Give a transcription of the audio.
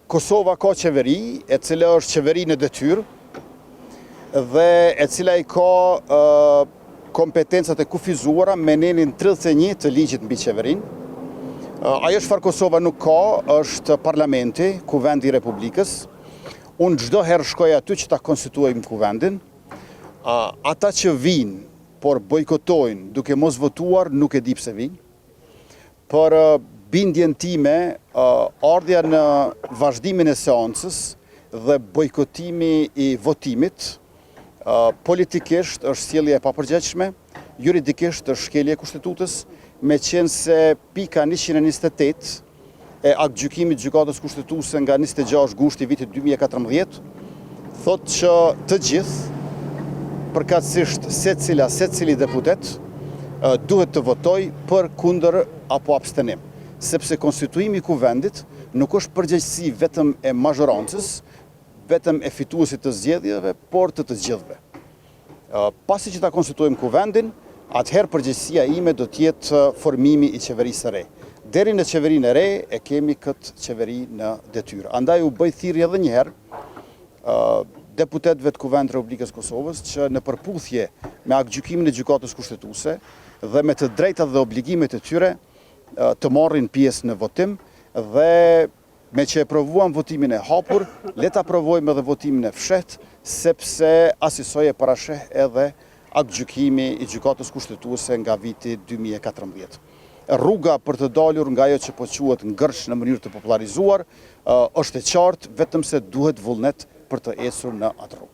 Kosova ka qeveri, e cila është qeveri në detyrë dhe e cila i ka kompetencat e kufizuara me nenin 31 të ligjit mbi qeverinë. Ajo çfarë Kosova nuk ka është parlamenti, Kuvendi i Republikës. Unë çdo herë shkoj aty që ta konstituojmë kuvendin. Ata që vijnë, por bojkotojnë duke mos votuar, nuk e di pse vijnë. Për bindjen time, ardhja në vazhdimin e seancës dhe bojkotimi i votimit, politikisht është sjellje e papërgjegjshme, juridikisht është shkelje e Kushtetutës, meqenëse pika 128 e aktgjykimit Gjykatës Kushtetuese nga 26 gushti i vitit 2014, thotë që të gjithë, përkatësisht secila, secili deputet, duhet të votojë për, kundër apo abstenim. Sepse konstituimi i Kuvendit nuk është përgjegjësi vetëm e mazhorancës, vetëm e fituesit të zgjedhjeve, por të të gjithëve. Pasi që ta konstituojmë Kuvendin, atëherë përgjegjësia ime do të jetë formimi i qeverisë së re. Deri në qeverinë e re e kemi këtë qeveri në detyrë. Andaj u bëj thirrje edhe një herë deputetëve të Kuvendit të Republikës së Kosovës që në përputhje me aktgjykimin e Gjykatës Kushtetuese dhe me të drejtat dhe obligimet e tyre të marrin pjesë në votim dhe Meqë e provuam votimin e hapur, le ta provojmë edhe votimin e fshehtë, sepse asisoj e parasheh edhe aktgjykimi i Gjykatës Kushtetuese nga viti 2014. Rruga për të dalur nga ajo që po quhet ngërç në mënyrë të popullarizuar, është e qartë, vetëm se duhet vullnet për të ecur në atë rrugë.